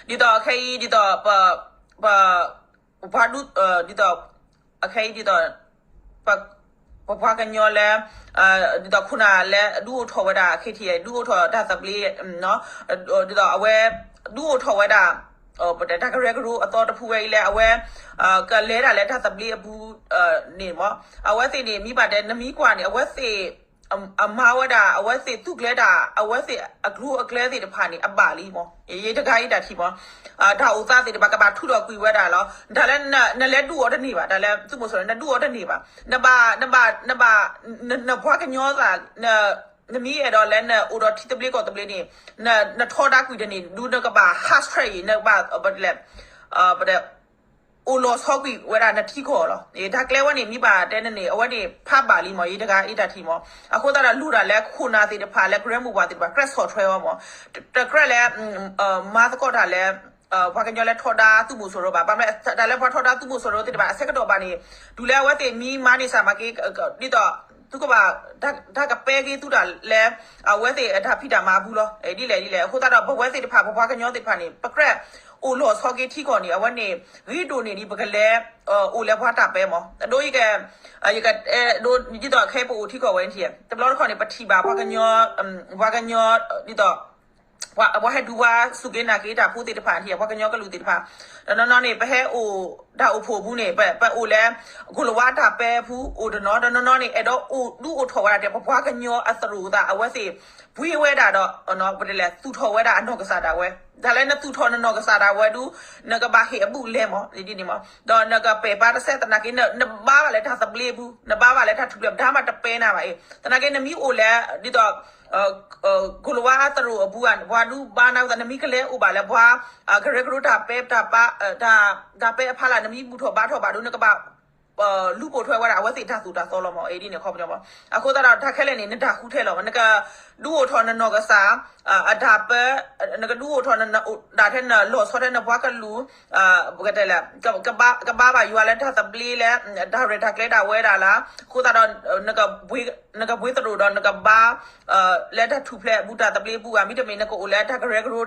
ဒ်သိးခဲအံၤ ဒ်သိး ပ ပ ပှၤဒု ဒ်သိး အခဲအံၤဒ်သိး ပပှၤကညီလၢ ဒ်သိးခိၣ်နၢ်လၢဒုးအိၣ်ထီၣ်ဝဲဒၣ် ခ့ထံ ဒုးအိၣ်ထီၣ်တၢ်သဘျ့ ဒ်သိးအဝဲ ဒုးအိၣ်ထီၣ်ဝဲဒၣ် ပတဲတၢ်ကရၢကရိအသီတဖုဝဲအံၤလၢအဝဲ ကလဲၤဒၣ်လၢတၢ်သဘျ့အပူၤန့ၣ်မ့ၢ် အဝဲသ့ၣ်န့ၣ် မ့ၢ်ဘၣ်တဲနမ့ၢ်ကွၢ်န့ၣ် အဝဲသ့ၣ် အမၤဝဲဒၣ် အဝဲသ့ၣ်သူၣ်ကျဲၤတၢ် အဝဲသ့ၣ်အကျိၤအကျဲသ့ၣ်တဖၣ်န့ၣ် အဘၣ်လံမး. ယတဂၤအံၤတၢ်ထံၣ်မး, တၢ်အိၣ်သးသ့ၣ်တဖၣ် ကဘၣ်ထုးထီၣ်ကွံာ်ဝဲဒၣ်လီၤ. တၢ်လၢနလဲၤဒုးအီၤတန့ၢ်ဘၣ်, တၢ်လၢသုးမီၤစိရိၤန့ၣ် နဒုးအီၤတန့ၢ်ဘၣ်. နဘၣ် နဘၣ် နဘၣ် နပှၤကညီသး နမ့ၢ်အဲၣ်ဒိးလၢနအိၣ်ဒီးထံသဘျ့ကီၢ်သဘျ့န့ၣ် နထီဒါကွံာ်တန့ၢ် ဒုးနကဘၣ် hard strike အံၤ နကဘၣ် ပတဲ အိၣ်လီၤဆီကွံာ်ဝဲဒၣ်နထံကီၢ်လီၤ. တၢ်ကျဲဝဲန့ၣ် မ့ၢ်ဘၣ်တဲနန့ၣ် အဝဲန့ၣ်ဖးဘၣ်လံမး, ယတဂၤအံၤတၢ်ထံၣ်မး. အဃိသတးဒီး လိၣ်တၢ်လၢခိၣ်နၢ်သ့ၣ်တဖၣ်လၢ ကရၢမိၢ်ပှၢ်သ့ၣ်တဖၣ် ကြၢးဆီၣ်ထွဲအီၤမး, တကြၢးလၢ မၤသကိးတၢ်လၢ ပှၤကညီလၢထီဒါသုးမီၤစိရိၤဘၣ်. ဘၣ်မနုၤ တၢ်လၢပှၤထီဒါသုးမီၤစိရိၤသ့ၣ်တဖၣ် အဆၢကတီၢ်ဘၣ်န့ၣ် တုၤလၢအဝဲသ့ၣ်မ့ၢ်မၤန့ၢ်စၢ်မၤက့ၤ ဒ်သိး သုကဘၣ် တၢ်ကပဲက့ၤသုတၢ်လၢ အဝဲသ့ၣ်အတၢ်ဖံးတၢ်မၤအပူၤလီၤ. ဒ်လဲၣ်ဒ်လဲၣ် အဃိသတးဒီး ပဝဲသ့ၣ်တဖၣ် ပပှၤကညီသ့ၣ်တဖၣ်န့ၣ် ပကြၢးအိၣ်လီၤဆီက့ၤထံကီၢ်န့ၣ် အဝဲန့ၣ် ဂ့ၤဒိၣ်န့ၢ်ဒံး ပကလဲၤ အိၣ်လၢပှၤတၢ်ပဲမး. အဒိ ယက ယက ဒ်သိးခဲအံၤပအိၣ်ထံကီၢ်ဝဲန့ၣ် တဘျီတခီၣ်န့ၣ် ပထံၣ်ဘၣ်ပှၤကညီ ပှၤကညီ ဒ်သိး ပှၤဟဲဒုးပှၤစူၢ်က့ၤနာ်က့ၤတၢ်ဖိသ့ၣ်တဖၣ် ပှၤကညီကလုာ်သ့ၣ်တဖၣ် တနီၤနီၤန့ၣ် ပဟဲအိၣ်တၢ်အိၣ်ဖှိၣ်အပူၤန့ၣ် ပအိၣ်လၢ ကိၣ်လၤဝါတၢ်ပဲအပူၤအိၣ်တနီၤ, တနီၤနီၤန့ၣ် အဲၣ်ဒိးအိၣ်ဒုးအိၣ်ထီၣ်ဝဲဒၣ်တဲ ပပှၤကညီအသရိာ်အသး အဝဲသ့ၣ် ပှ့ၤဝဲဒၣ်ဒီး ပတဲလဲၣ် သူၣ်ထီၣ်ဝဲဒၣ်အနီၢ်ကစၢ်ဒၣ်ဝဲ, တၢ်လၢနသူၣ်ထီၣ်နနီၢ်ကစၢ်ဒၣ်ဝဲဒုး နကဘၣ်ဟ့ၣ်အဘူးလဲမး ဒ်န့ၣ်မး, ဒီးနကပဲာ်ပာ်တစဲးသနာ်က့ နဘါဘၣ်လၢတၢ်သဘျ့အပူၤ နဘါဘၣ်လၢတၢ်ထူၣ်ဖျဲး ဒါမးတပဲနၤဘၣ်အံၤ သနာ်က့ နမ့ၢ်အိၣ်လၢ ဒ်သိး ကိၣ်လၤဝါအသရိာ်အပူၤ ပှၤဒုးဘါနၤသး နမ့ၢ်ကလဲၤအိၣ်ဘၣ်လၢပှၤ ကရၢကရိတၢ်ပဲ တၢ် တၢ်ပဲအဖီလာ် နမ့ၢ်ဘူၣ်ထီၣ်ဘါထီၣ်ဘၣ်ဒီး နကဘၣ် လူၤပိာ်ထွဲဝဲဒၣ် အဝဲသ့ၣ်တၢ်သိၣ်တၢ်သီလီၤမး ဒ်န့ၣ်အခီပညီမး. အဃိသတးဒီး တၢ်ခဲလၢာ်န့ၣ် နတၢ်ဃုထၢလီၤ နကဒုးအိၣ်ထီၣ်နနီၢ်ကစၢ် အတၢ်ပဲ နကဒုးအိၣ်ထီၣ် ဒၣ်ထဲနလီၤဆီထဲနပှၤကလုာ် ပကတဲလဲၣ် ကဘါဘၣ်ယွၤလၢတၢ်သဘျ့လၢ တၢ်ရဲၣ်တၢ်ကျဲၤဒၣ်ဝဲဒၣ်လၢ အဃိသတးဒီး နကဘှ့သရိာ်ဒီးနကဘါ လၢတၢ်ထူၣ်ဖျဲးအပူၤ တၢ်သဘျ့အပူၤဧါ မ့တမ့ၢ် နကအိၣ်လၢတၢ်ကရၢကရိ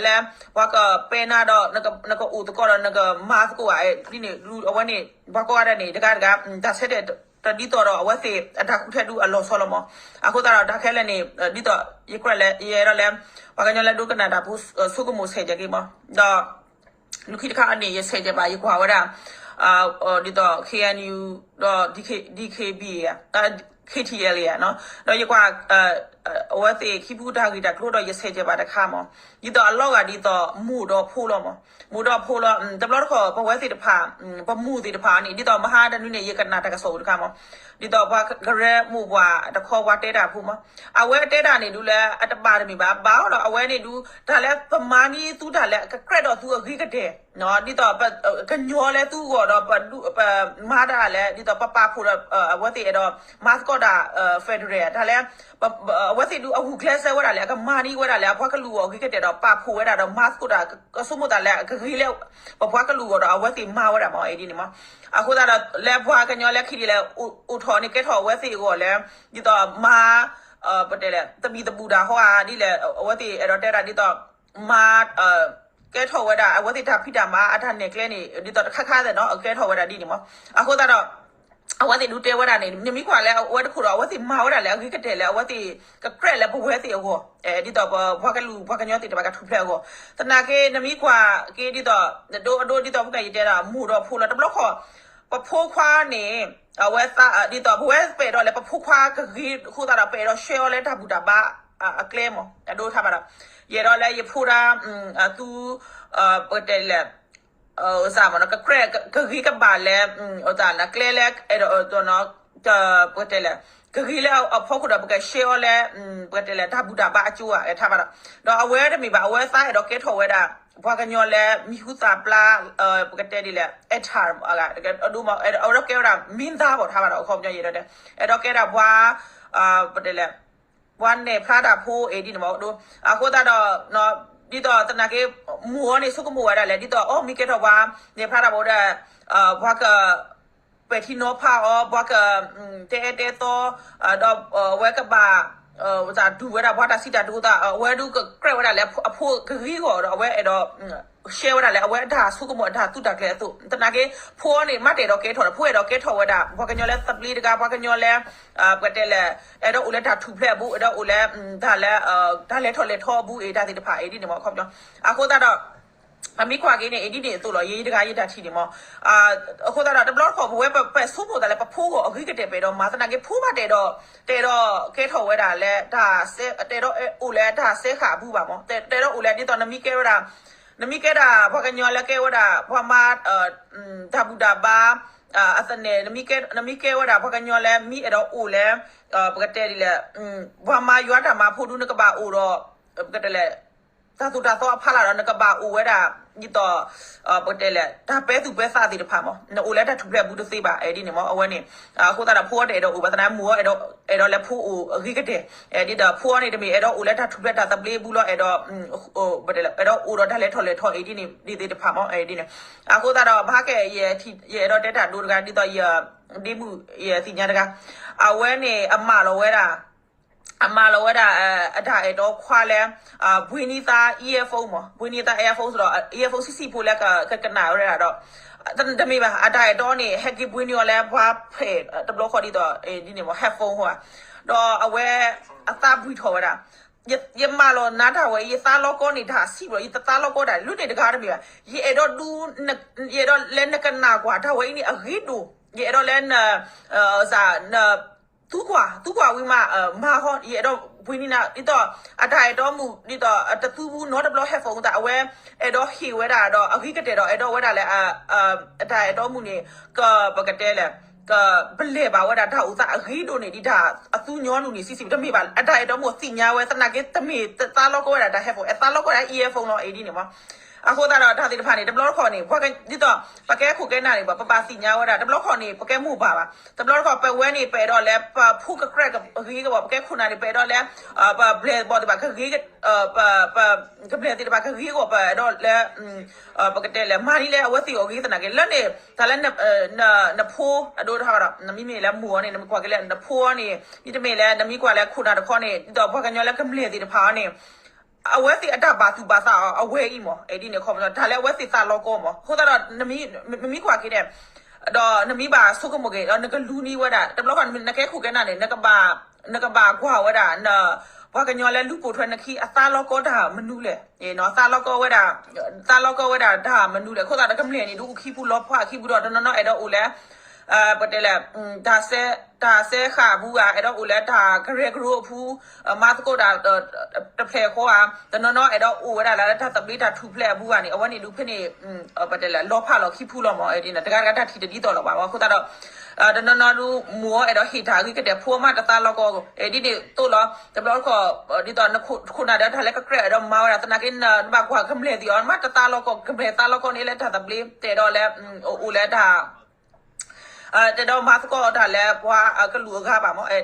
လၢ ပှၤကပဲနၤဒီး နကအိၣ်သကိးဒီး နကမၤသကိးဧါ ဒ်န့ၣ် အဝဲန့ၣ် ပှၤကိးဂၤဒဲးန့ၣ် တဂၤတဂၤ တၢ်ဆၢတဲာ်တဒ်သိးဒီး အဝဲသ့ၣ်အတၢ်ဃုထၢဒုးအလီၤဆီလီၤမး. အဃိသတးဒီး တၢ်ခဲလၢာ်န့ၣ် ဒ်သိး ယကြၢးလဲၤ ယအဲၣ်ဒိးလဲၤ ပှၤကညီလၢဒိကနၣ်တၢ်ဖိ ဆိကမိၣ်ဆဲးကဲက့ၤမး ဒီး လၢခံတခါန့ၣ် ယဆဲးကဲဘၣ် ယကွၢ်ဝဲဒၣ် ဒ်သိး K N U ဒီး D K B ဧါ K T L ဧါ ဒီးယကွၢ် အဝဲသ့ၣ်ခံဖုတၢ်ဂ့ၢ်တၢ်ကျိၤဒီး ယဆဲးကဲဘၣ်တခါမး ဒ်သိးအလီၤဂာ်ဒ်သိး မိၢ်ဒီးဖိလီၤမး မိၢ်ဒီးဖိလီၤ တဘျီတခီၣ် ပဝဲသ့ၣ်တဖၣ် ပမိၢ်သ့ၣ်တဖၣ်န့ၣ် ဒ်သိးမဟါတနွံန့ၣ် ယကနၣ်တၢ်ကစီၣ်အိၣ်တခါမး ဒ်သိးပှၤကရၢမိၢ်ပှၢ်တခီ ပှၤတဲတၢ်ဖိမး အဝဲတဲတၢ်န့ၣ်ဒုးလၢအတဘၣ်တမ့ၢ်ဘၣ် ဘၣ်ဒီး အဝဲန့ၣ်ဒုး တၢ်လၢပမၤန့ၢ်သုတၢ်လၢကကြၢးဒီးသုအဂ့ၤကတၢၢ် ဒ်သိး ကညီလၢသုဂီၢ်ဒီး ပမၤတၢ်လၢ ဒ်သိးပပာ်ဖှိၣ်ဒီး အဝဲသ့ၣ်အဲၣ်ဒိး မၤသကိးတၢ် federal တၢ်လၢ အဝဲသ့ၣ်ဒုးအဂုာ်ကျဲးစၢးဝဲဒၣ်လၢ အကမၤန့ၢ်ဝဲဒၣ်လၢအပှၤကလုာ်အဂီၢ်အဂ့ၤကတၢၢ်ဒီး ပာ်ဖှိၣ်ဝဲဒၣ်ဒီးမၤသကိးတၢ် ကဆိကမိၣ်တၢ်လၢအကဂ့ၤလၢ ပပှၤကလုာ်အဂီၢ်ဒီး အဝဲသ့ၣ်မၤဝဲဒၣ်မး ဒ်န့ၣ်မး အဃိသတးဒီး လၢပှၤကညီလၢခံဒ်လဲၣ် အိၣ်ထီၣ်န့ၣ် ကဲထီၣ်အဝဲသ့ၣ်အဂီၢ်လၢ ဒ်သိးမၤ ပတဲလဲၣ် သဘံၣ်သဘုၣ်တၢ်ဟီဧါ ဒ်လဲၣ် အဝဲသ့ၣ်အဲၣ်ဒိးတဲဒၣ်ဒ်သိး မၤ ကဲထီၣ်ဝဲဒၣ် အဝဲသ့ၣ်တၢ်ဖံးတၢ်မၤအတၢ်နဲၣ်ကျဲန့ၣ် ဒ်သိးတခါခါသ့ၣ်နီၤ ကဲထီၣ်ဝဲဒၣ်ဒ်န့ၣ်မး အဃိသတးဒီး အဝဲသ့ၣ်ဒုးတဲဝဲဒၣ်န့ၣ် နမ့ၢ်ကွၢ်လၢအဝဲတခိၣ်ဒီး အဝဲသ့ၣ်မၤဝဲဒၣ်လၢအဂ့ၤကတၢၢ်လၢ အဝဲသ့ၣ်ကကြၢးလၢပဝဲသ့ၣ်အဂီၢ် ဒ်သိးပပှၤကလုာ်ပှၤကညီသ့ၣ်တဖၣ်ကထူၣ်ဖျဲးအဂီၢ် သနာ်က့ နမ့ၢ်ကွၢ်က့ၤဒ်သိး ဒိအဒိဒ်သိးဖုကယတဲဒီး မိၢ်ဒီးဖိလီၤ တဘျီဃီ ပဖိခွါန့ၣ် အဝဲသး ဒ်သိး ပဝဲပအဲၣ်ဒိးလၢပဖိခွါကဂ့ၤအဃိသတးဒီး ပအဲၣ်ဒိးဆှၢအီၤလၢတၢ်ဘူၣ်တၢ်ဘါအကျဲမး အဒိထါဘၣ်ဒီး ယအဲၣ်ဒိးလၢယဖိဒၣ် သူ ပတဲလဲၣ် စၢ်မးနီၤ ကကြၢးကဂ့ၤကဘၣ်လၢ ကျဲလၢအဲၣ်ဒိး ပတဲလဲၣ် ကဂ့ၤလၢအဖီခိၣ်ဒီး ပကဆှၢအီၤလၢ ပတဲလဲၣ် တၢ်ဘူၣ်တၢ်ဘါအကၠိဧါ ထါဘၣ်ဒီး ဒီးအဝဲတမ့ၢ်ဘၣ် အဝဲသးအဲၣ်ဒိးကဲထီၣ်ဝဲဒၣ် ပှၤကညီလၢမံၤဟူသၣ်ဖျါ ပကတဲဒ်လဲၣ် အဲၣ်ထၢၣ် အဒိ အဲၣ်ဒိးကဲဝဲဒၣ် မင်းသား ဘၣ်ထါဘၣ်ဒီး အခီပညီယဲၢ်ဒီး အဲၣ်ဒိးကဲဒၣ်ပှၤ ပတဲလဲၣ် ပှၤနဲၣ်ဖျါတၢ်ဖိအံၤဒ်န့ၣ်မး အဃိသတးဒီး ဒ်သိးသနာ်က့ မိၢ်အီၤန့ၣ် ဆိကမိၣ်ဝဲဒၣ်လဲၣ် ဒ်သိးအီၣ်မ့ၢ်ကဲထီၣ်ပှၤ နဲၣ်ဖျါတၢ်ဖိဒီး ပှၤက ပဲာ်ထံနီၤဖးအီၤ ပှၤက တဲအၢတဲသီ ဒီးအဝဲကဘၣ် ဒုးဝဲဒၣ်ပှၤတၢ်စံးတၢ်ကတိၤသး အဝဲဒုးကကြၢးဝဲဒၣ်လၢအဖိကဂ့ၤအဂီၢ်ဒီး အဝဲအဲၣ်ဒိး ဆှၢဝဲဒၣ်လၢအဝဲအတၢ်ဆိကမိၣ်အတၢ်သူတၢ်ကျဲၤအသိး သနာ်က့ ဖိအီၤန့ၣ် မ့ၢ်တအဲၣ်ဒိးကဲထီၣ်ဒီး ဖိအဲၣ်ဒိးကဲထီၣ်ဝဲဒၣ် ပှၤကညီလၢသဘျ့တဂၤ ပှၤကညီလၢ ပတဲလဲၣ် အဲၣ်ဒိးအိၣ်လၢတၢ်ထူၣ်ဖျဲးအပူၤ အဲၣ်ဒိးအိၣ်လၢ တၢ်လၢ တၢ်လဲၤထီၣ်လဲၤထီအပူၤအံၤ တၢ်သ့ၣ်တဖၣ်အံၤဒ်န့ၣ်မး အခီပညီ အဃိသတးဒီး မ့ၢ်ကွၢ်က့ၤန့ၣ် အဒ်န့ၣ်အသိးလီၤ ယဲယတဂၤယတၢ်ထံၣ်န့ၣ်မး. အဃိသတးဒီး တဘျီတခီၣ် ပဝဲပဆိကမိၣ်သးလၢပဖိဂီၢ်အဂ့ၤကတၢၢ် ပအဲၣ်ဒိးမၤသနာ်က့ ဖိမးတအဲၣ်ဒိး တအဲၣ်ဒိးကဲထီၣ်ဝဲဒၣ်လၢ တအဲၣ်ဒိးအိၣ်လၢတၢ်စဲဃာ်အပူၤဘၣ်မး. တအဲၣ်ဒိးအိၣ်လၢဒ်သိးနမ့ၢ်ကဲဝဲဒၣ် နမ့ၢ်ကဲဒၣ်ပှၤကညီလၢကဲဝဲဒၣ် ပှၤမၤ တၢ်ဘူၣ်တၢ်ဘါ အသနဲၣ် နမ့ၢ်ကဲဝဲဒၣ်ပှၤကညီလၢမ့ၢ်အဲၣ်ဒိးအိၣ်လၢ ပကတဲဒ်လဲၣ် ပှၤမၤယွၤတၢ်မၤဖိဒု နကဘၣ်အိၣ်ဒီး ပကတဲလဲၣ် တၢ်သိၣ်တၢ်သီအဖီလာ်ဒီး နကဘၣ်အိၣ်ဝဲဒၣ် ဒ်သိး ပကတဲလဲၣ် တၢ်ပၢသူၣ်ပၢသးသ့ၣ်တဖၣ်မး နအိၣ်လၢတၢ်ထူၣ်ဖျဲးအပူၤတသ့ဘၣ် ဒ်န့ၣ်မး အဝဲန့ၣ်. အဃိသတးဒီး ဖိတအဲၣ်ဒိးအိၣ်ဘၣ်သနာ်က့ မိၢ်အဲၣ်ဒိးလၢဖိအိၣ်အဂ့ၤကတၢၢ် ဒ်သိးဖိန့ၣ်တမ့ၢ်အဲၣ်ဒိးအိၣ်လၢတၢ်ထူၣ်ဖျဲးတၢ်သဘျ့အပူၤလီၤ အဲၣ်ဒိး အဲၣ်ဒိးအိၣ်ဒီးတၢ်လဲၤထီၣ်လဲၤထီအံၤဒ်န့ၣ် ဒ်သ့ၣ်တဖၣ်မး ဒ်န့ၣ်. အဃိသတးဒီး ဘၣ်ဟဲက့ၤ ယအဲၣ်ဒိးတဲတၢ်ဒိတဂၤ ဒ်သိးယဒ့မုၣ်ယသ့ၣ်ညါတဂၤ အဝဲန့ၣ် အမၢလီၤဝဲဒၣ် အမၢလီၤဝဲဒၣ် အတၢ်အဲၣ်တီခွါလၢ ဘှ့နံသါ earphone မး ဘှ့နံသါ earphone ဒီး earphone ဆံးဆံးဖိလၢကကနၣ်ဝဲဒၣ်ဒီး တမ့ၢ်ဘၣ် အတၢ်အဲၣ်တီန့ၣ် ဟဲက့ၤဘှ့နံအီၤလၢပှၤဖဲးတဘျီဃီဒ်သိး ဒ်န့ၣ်မး headphone ဟီ ဒီးအဝဲ အသးဘှံးထီၣ်ဝဲဒၣ် ယမၢလီၤနၤတၢ်ဝဲအံၤ ယသးလီကီန့ၣ်တၢ်ဆံးဘျီ ယတသးလီကီတၢ် လၢန့ၣ်တဂၤတမ့ၢ်ဘၣ် ယအဲၣ်ဒိးဒုး ယအဲၣ်ဒိးလၢနကနၣ်ကွၢ် တၢ်ဝဲအံၤန့ၣ်အဂ့ၤဒိၣ် ယအဲၣ်ဒိးလၢန သူကွၢ် သူကွၢ်ဝံၤမး မၤဟီ ယအဲၣ်ဒိးဘှ့နံနၤ ဒ်သိး အတၢ်အဲၣ်တီမုၣ် ဒ်သိး တသူဘူးနီတဘျီ headphone သး အဝဲ အဲၣ်ဒိးဟ့ၣ်ဝဲဒၣ်ဒီး အဂ့ၤကတၢၢ်ဒီး အဲၣ်ဒိးဝဲဒၣ်လၢ အတၢ်အဲၣ်တီမုၣ်န့ၣ် ကပကတဲလဲၣ် ကပလဲၤဘၣ်ဝဲဒၣ်တၢ်အိၣ်သးအဂ့ၤဒိၣ်န့ၣ် ဒ်တၢ်အသူညီနုၢ်န့ၣ် ဆံးဆံးတမ့ၢ်ဘၣ် အတၢ်အဲၣ်တီမုၣ်သ့ၣ်ညါဝဲသနာ်က့ တမ့ၢ်တသးလီကီဝဲဒၣ်တၢ် headphone အသးလီကီဝဲဒၣ် earphone လီၤ ဒ်န့ၣ်မး. အဃိသတးဒီးတၢ်သ့ၣ်တဖၣ်န့ၣ် တဘျီတခီၣ်န့ၣ် ပှၤဒ်သိး ပကဲခိၣ်ကဲနၢ်န့ၣ် ပဘၣ်သ့ၣ်ညါဝဲဒၣ် တဘျီတခီၣ်န့ၣ် ပကဲမိၢ်ပၢ်ဘၣ် တဘျီတခီၣ် ပဝဲန့ၣ် ပအဲၣ်ဒိးလၢ ပဖိကကြၢးကဂ့ၤကဘီ ပကဲခိၣ်နၢ်န့ၣ် ပအဲၣ်ဒိးလၢ ပဘျဲၣ်ဘီၣ်သ့ၣ်တဖၣ်ကဂ့ၤ ကဘျဲၣ်သ့ၣ်တဖၣ်ကဂ့ၤကဘီ ပအဲၣ်ဒိးလၢ ပကတဲလဲၣ် မၤဒ်လၢအဝဲသ့ၣ်အဂ့ၤသနာ်က့ လၢန့ၣ် တၢ်လၢ နဖိအဒိတဟါဒီး နမ့မ့ၢ်လၢမိၢ်အီၤန့ၣ် နမ့ၢ်ကွၢ်က့ၤလၢနဖိအီၤန့ၣ် မ့တမ့ၢ်လၢ နမ့ၢ်ကွၢ်လၢခိၣ်နၢ်တခီန့ၣ် ဒ်သိးပှၤကညီလၢကမျၢၢ်သ့ၣ်တဖၣ်အီၤန့ၣ် အဝဲသ့ၣ်အတၢ်ဘၣ်သူၣ်ဘၣ်သးအီၤ အဝဲအံၤမး ဒ်န့ၣ်အခီပညီ တၢ်လၢအဝဲသ့ၣ်သးလီကီမး အဃိသတးဒီး နမ့ၢ်ကွၢ်က့ၤန့ၣ် ဒီးနမ့ၢ်ဘၣ်ဆိကမိၣ်က့ၤ ဒီးနကလူၤန့ၢ်ဝဲဒၣ် တဘျီဃီ နကဲခိၣ်ကဲနၢ်န့ၣ် နကဘၣ်ကွၢ်ဝဲဒၣ် ပှၤကညီလၢလူၤပိာ်ထွဲနခံ အသးလီကီတၢ်မနုၤလဲၣ် သးလီကီဝဲဒၣ် သးလီကီဝဲဒၣ်တၢ်မနုၤလဲၣ် အဃိသတးဒီးကမျၢၢ်န့ၣ် ဒုးအိၣ်ခံပူၤလီၤဖးခံပူၤဒီး တနီၤနီၤအဲၣ်ဒိးအိၣ်လၢ ပတဲလဲၣ် တၢ်စဲ တၢ်စဲဃာ်အပူၤဧါ အဲၣ်ဒိးအိၣ်လၢတၢ်ကရၢကရိအပူၤ မၤသကိးတၢ် တဖျဲၣ်ဃီဧါ တနီၤနီၤအဲၣ်ဒိးအိၣ်ဝဲဒၣ်လၢတၢ်သဘျ့တၢ်ထူၣ်ဖျဲးအပူၤဧါန့ၣ် အဝဲန့ၣ်ဒုးဖဲန့ၣ် ပတဲလဲၣ် လီၤဖးလီၤခံပူၤလီၤမး တဂၤတဂၤတၢ်ထံၣ်တဒ်သိးလီၤဘၣ် အဃိသတးဒီး တနီၤနီၤဒုး မိၢ်အဲၣ်ဒိးဟ့ၣ်တၢ်အဂ့ၤကတၢၢ် ဖိမးတသးလီကီ ဒ်န့ၣ်သိးလီၤ တဘျီတခီၣ် ဒ်သိးနခိၣ်နၢ်ဒီးတၢ်လၢကကြၢးအဲၣ်ဒိးမၤဝဲဒၣ် သနာ်က့နဘၣ်ကွၢ်ကမျၢၢ်သ့ၣ်အီၤ မးတသးလီကီ ကမျၢၢ်သးလီကီန့ၣ်လၢတၢ်သဘျ့ တအဲၣ်ဒိးလၢ အိၣ်လၢတၢ် တအဲၣ်ဒိးမၤသကိးတၢ်လၢပှၤကလုာ်အဂၤဘၣ်မး ဒ်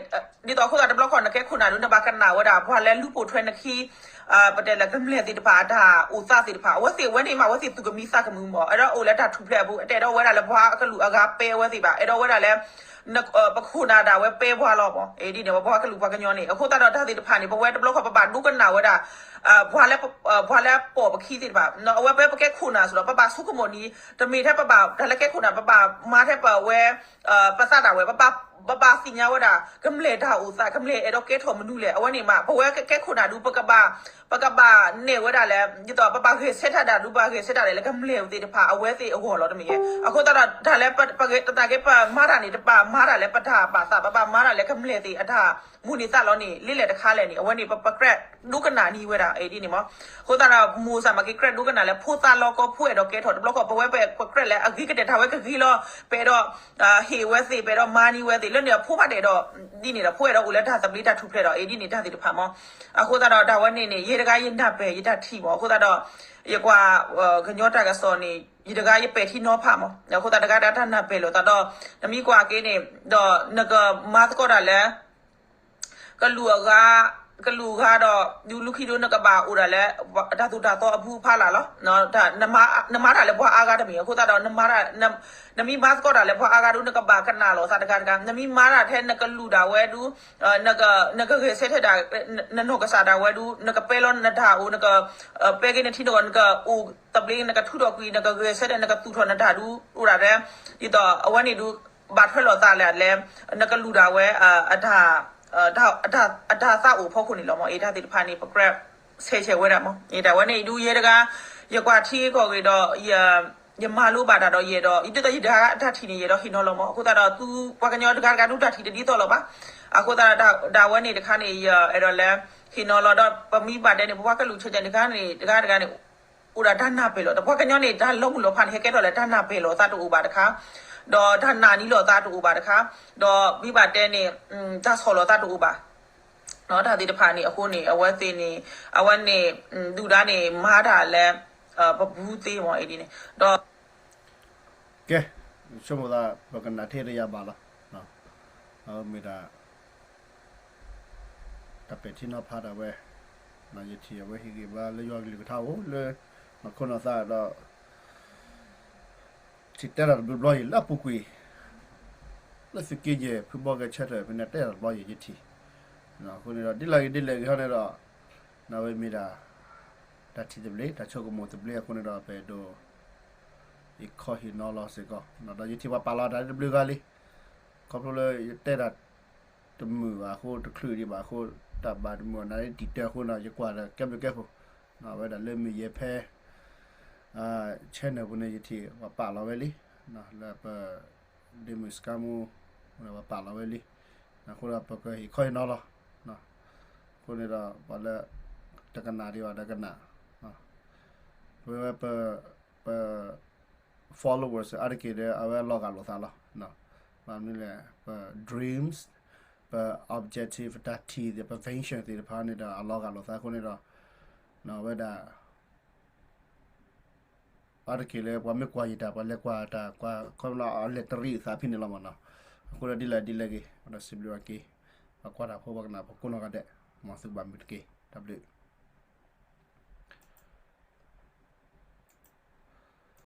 သိးအဃိသတးတဘျီတခီၣ် နကဲခိၣ်နၢ်ဒုး နဘၣ်ကနၣ်ဝဲဒၣ် ပှၤလၢလူၤပိာ်ထွဲနခံ ပတဲလဲၣ် ကမျၢၢ်သ့ၣ်တဖၣ်အတၢ်အိၣ်သးသ့ၣ်တဖၣ် အဝဲသ့ၣ်ဝဲန့ၣ်မး အဝဲသ့ၣ်သူၣ်ကမံသးကမုာ်မး အဲၣ်ဒိးအိၣ်လၢတၢ်ထူၣ်ဖျဲးအပူၤ တအဲၣ်ဒိးဝဲဒၣ်လၢပှၤကလုာ်အဂၤပဲအဝဲသ့ၣ်ဘၣ် အဲၣ်ဒိးဝဲဒၣ်လၢ ပခိၣ်နၢ်ဒၣ်ဝဲပဲပှၤလီၤမး ဒ်န့ၣ် ပှၤကလုာ်ပှၤကညီန့ၣ် အဃိသတးဒီးတၢ်သ့ၣ်တဖၣ်န့ၣ် ပဝဲတဘျီတခီၣ်ပဘၣ်ဒိကနၣ်ဝဲဒၣ် ပှၤလၢ ပှၤလၢပိာ်ပခံသ့ၣ်တဖၣ် အဝဲပ ပကဲခိၣ်နၢ်စ့ၢ်ဒီး ပဘၣ်ဆိကမိၣ်န့ၣ် တမ့ၢ်ထဲပဘၣ် တၢ်လၢကဲခိၣ်နၢ် ပဘၣ်မၤထဲပဝဲ ပသးဒၣ်ဝဲ ပဘၣ်သ့ၣ်ညါဝဲဒၣ် ကမျၢၢ်တၢ်အိၣ်သး ကမျၢၢ်အဲၣ်ဒိးကဲထီၣ်မနုၤလဲၣ် အဝဲန့ၣ်မး ပဝဲကဲခိၣ်နၢ်ဒုး ပကဘၣ် ပကဘၣ်နဲၣ်ဝဲဒၣ်လဲၣ် ဒ်သိးပဘၣ်ဂဲၤဆၢထၢၣ်ဒၣ်ဒုး ပဘၣ်ဂဲၤဆၢထၢၣ်ဒၣ်လၢကမျၢၢ်သ့ၣ်တဖၣ် အဝဲသ့ၣ်အဂီၢ်လီၤတမ့ၢ်ဧါ အဃိသတးဒီး တၢ်လၢ တၢ်က့ ပမၤတၢ်န့ၣ် တဘၣ်မၤတၢ်လၢပတၢ်ဘၣ်သး ပဘၣ်မၤတၢ်လၢကမျၢၢ်သ့ၣ်အတၢ် မုၢ်န့ၢ်သးလီၤန့ၣ် လ့လဲၣ်တခါလဲၣ်န့ၣ် အဝဲန့ၣ် ပကြၢးဒိကနၣ်န့ၢ်ဝဲဒၣ် ဒ်န့ၣ်မး အဃိသတးဒီး မိၢ်စၢ်မၤက့ၤကြၢးဒိကနၣ်လၢ ဖိသးလီကီ ဖိအဲၣ်ဒိးကဲထီၣ် တဘျီဃီ ပဝဲပကြၢးလၢအဂ့ၤကတၢၢ် တၢ်ဝဲကဂ့ၤလီၤ ပအဲၣ်ဒိး ဟ့ၣ်ဝဲသ့ၣ် ပအဲၣ်ဒိးမၤန့ၢ်ဝဲသ့ၣ် လၢန့ၣ် အဖိမးတအဲၣ်ဒိး ဒ်န့ၣ်ဒီး ဖိအဲၣ်ဒိးအိၣ်လၢတၢ်သဘျ့တၢ်ထူၣ်ဖျဲးဒီး ဒ်န့ၣ်တၢ်သ့ၣ်တဖၣ်မး အဃိသတးဒီး တၢ်ဝဲန့ၣ်န့ၣ် ယဲတဂၤယနၢ်ပၢၢ်ယတၢ်ထံၣ်မး အဃိသတးဒီး ယကွၢ် ကညီတၢ်ကစီၣ်န့ၣ် ယတဂၤယပဲာ်ထံနီၤဖးမး အဃိသတးတဂၤတၢ်နၢ်ပၢၢ်လိာ်သးဒီး နမ့ၢ်ကွၢ်က့ၤန့ၣ် ဒီးနကမၤသကိးတၢ်လၢ ကလူၤအဂၤ ကလူၤအဂၤဒီး ဒုးလူၤခံဒုး နကဘၣ်အိၣ်ဒၣ်လၢ တၢ်သိၣ်တၢ်သီအပူၤအဖီလာ်လီၤ. နမၤတၢ်လၢပှၤအါဂၤတမ့ၢ် အဃိသတးဒီး နမၤတၢ် နမ့ၢ်မၤသကိးတၢ်လၢပှၤအါဂၤဒုး နကဘၣ်ကနၣ်လိာ်သးတဂၤတဂၤ နမ့ၢ်မၤတၢ်ထဲနကလူၤဒၣ်ဝဲဒုး နကဂဲၤဆၢထၢၣ်ဒၣ် နနီၢ်ကစၢ်ဒၣ်ဝဲဒုး နကပဲလီၤနတၢ်အိၣ် နက ပဲက့ၤနထံနကီၢ် နကအိၣ်သဘျ့ နကထူးထီၣ်ကွံာ် နကဂဲၤဆၢထၢၣ် နကသူၣ်ထီၣ်နတၢ်ဒုး အိၣ်ဒၣ်ထဲ ဒ်သိးအဝဲန့ၣ်ဒုး ဘၣ်ထွဲလိာ်သးလၢ နကလူၤဒၣ်ဝဲ အတၢ် အတၢ်သးအိၣ်ဖီခိၣ်န့ၣ်လီၤမး. အတၢ်သ့ၣ်တဖၣ်န့ၣ် ပကြၢးဆဲးဆဲးဝဲဒၣ်မး. အတၢ်ဝဲန့ၣ်ဒုး ယဲတဂၤ ယကွၢ်ထံကီၢ်ဂ့ၤဒီး ယမၤလိဘၣ်တၢ်ဒီးယအဲၣ်ဒိး ယဒ်သိးယတဂၤအတၢ်ထံၣ်န့ၣ် ယအဲၣ်ဒိးဟ့ၣ်နီၤလီၤမး. အဃိသတးဒီး သုပှၤကညီတဂၤတဂၤဒုးတၢ်ထံၣ်တဒ်သိးလီၤဘၣ်. အဃိသတးဒီး တၢ်ဝဲန့ၣ်တခါန့ၣ် ယအဲၣ်ဒိးလၢ ဟ့ၣ်နီၤလီၤဒီး ပမ့ၢ်ဘၣ်တဲန့ၣ် ပပှၤကလုာ်ဆဲးန့ၣ်တခါန့ၣ် တဂၤတဂၤန့ၣ် အိၣ်ဒီးတၢ်နၢ်ပၢၢ်လီၤ. ဒီးပှၤကညီန့ၣ် တၢ်လီၤမုၢ်လီၤဖးန့ၣ် ဟဲကဲထီၣ်လၢတၢ်နၢ်ပၢၢ်လီၤသးတအိၣ်ဘၣ်တခါ, ဒီးတၢ်နာ်န့ၢ်လီၤသးတအိၣ်ဘၣ်တခါ, ဒီးမ့ၢ်ဘၣ်တဲန့ၣ် တၢ်ဆီၣ်လီၤသးတအိၣ်ဘၣ် တၢ်သ့ၣ်တဖၣ်န့ၣ် အဃိန့ၣ် အဝဲသ့ၣ်န့ၣ် အဝဲန့ၣ် ဒုၣ်ဒါန့ၣ် မၤတၢ်လၢ ပဘူးသ့မးအံၤဒ်န့ၣ် ဒီး ကဲ, ဆိကမိၣ်သး ပကနၣ်ထဲတယၤဘၣ်လီၤ. မ့ၢ်ဒၣ် တၢ်ပဲာ်ထံနီၤဖးဒၣ်ဝဲ, ယထံၣ်အဝဲဟ့ၣ်ဂံၢ်ဘါလၢယွၤကလုၢ်ကထါအိၣ်လၢ နီၢ်ခိနီၢ်သးဒီး ထံၣ်တဲတၢ်တဘျီဘျီယံၤလၢအပူၤကွံာ်, လၢသုးက့ယဲၢ် ဖုဘီကဲဆၢထၢၣ် ဖဲန့ၣ်တဲတၢ်တဘျီယံၤယထံၣ်, အဃိန့ၣ်ဒီး ဒ်လဲၣ်ဂ့ၤဒ်လဲၣ်ဂ့ၤဟီန့ၣ်ဒီး နဝဲမ့ၢ်ဒၣ် တၢ်ထံၣ်သဘျ့ တၢ်ဆိကမိၣ်သဘျ့အဃိန့ၣ်ဒီး ပအဲၣ်ဒိး ဟ့ၣ်ခီဟ့ၣ်နီၤလီၤစ့ၢ်ကီး, ဒီးယထံၣ်ပှၤပာ်လီၤတၢ်လၢတဘျုးဂၤလံ, ခီဖျိလၢယတဲတၢ် တမုာ်ဘၣ်အဃိ တချုးဒံးဘၣ်အဃိ တၢ်ဘၣ်တမုာ်အနၢ်လၢတံာ်တၢ်အဃိန့ၣ် ယကွၢ်ဒီးကဲဘျုးကဲဖှိၣ်, အဝဲဒၣ်လၢမုၢ်ယဲၢ်ဖဲ channel ပူၤန့ၣ် ယထံၣ်ပှၤပာ်လီၤဝဲလံ, လၢပ ဒ့မုၢ်စကါမူ ပှၤပာ်လီၤဝဲလံ, အဃိဒီးပကဟ့ၣ်ခီဟ့ၣ်နီၤလီၤ, အဃိန့ၣ်ဒီး ပှၤလၢ တကနၣ်ဒံးဘၣ်ဒီးကနၣ်, ပဝဲပ ပ followers အါတက့ၢ်ဒီး အဝဲအလီၤဂာ်လိာ်သးလီၤ. ဘၣ်မနုၤလဲၣ် ပ dreams ပ objective ပတၢ်ထံၣ်သ့ၣ် ပ vision သ့ၣ်တဖၣ်န့ၣ်ဒီး အလီၤဂာ်လိာ်သးအဃိန့ၣ်ဒီး အဝဲဒၣ် အါတက့ၢ်လၢပှၤမ့ၢ်ကွၢ်ယတၢ် ပှၤလဲၤကွၢ်တၢ် ကွၢ်ခီဖျိအလဲၤတရံးအသးဖဲန့ၣ်လီၤမးနီၤ. အဃိဒီးဒ်လဲၣ်ဒ်လဲၣ်ဂ့ၤ ပဒီးစံးဘျုးအက့ၢ် ပှၤကွၢ်တၢ်ဖိ ပှၤကနၣ်ဖိကိးနီၢ်ဂၤဒဲး မ်သုကဘၣ်မုာ်တက့ၢ် တၢ်ဘျုး